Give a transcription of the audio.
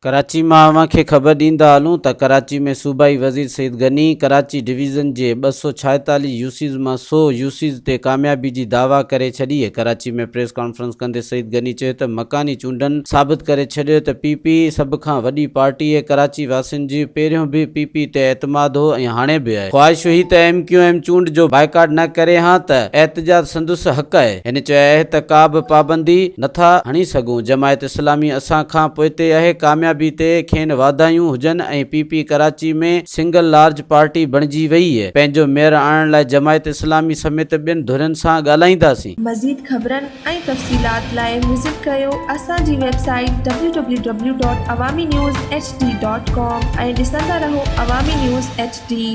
ڪراچي مان اوهان کي خبر ڏيندا هلون ته ڪراچي ۾ صوبائي وزير سيد غني ڪراچي ڊويزن جي 246 يوسيز مان سئو يوسيز تي ڪاميابي جي دعويٰ ڪري ڇڏي. ڪراچي ۾ پريس ڪانفرنس ڪندي سعيد غني چيو ته مڪاني چونڊن ثابت ڪري ڇڏيو ته پي پي سڀ کان وڏي پارٽي اهي، ڪراچي واسين جي پهريون به پي پي تي اعتماد هو ۽ هاڻي به آهي، خواهش هئي ته ايم ڪيو ايم چونڊ جو بائيڪاٽ نه ڪري هان ته احتجاج سندس حق آهي. هن چيو آهي ته ڪا به پابندي نٿا هڻي سگهون، جماعت اسلامي اسان کان پوئتي آهي، ڪاميابي تي کين واڌايون هجن ۽ P P Karachi ۾ single large party بڻجي وئي، پنهنجو ميئر آڻڻ لاء جماعت اسلامي سميت ٻين ڌرين سان ڳالهائينداسين. مزيد خبرن ۽ تفصيلات لاء وزٽ ڪريو اسان جي website W W W dot Awami news H D dot com ۽ ڏسندا رهو عوامي نيوز ايڇ ڊي.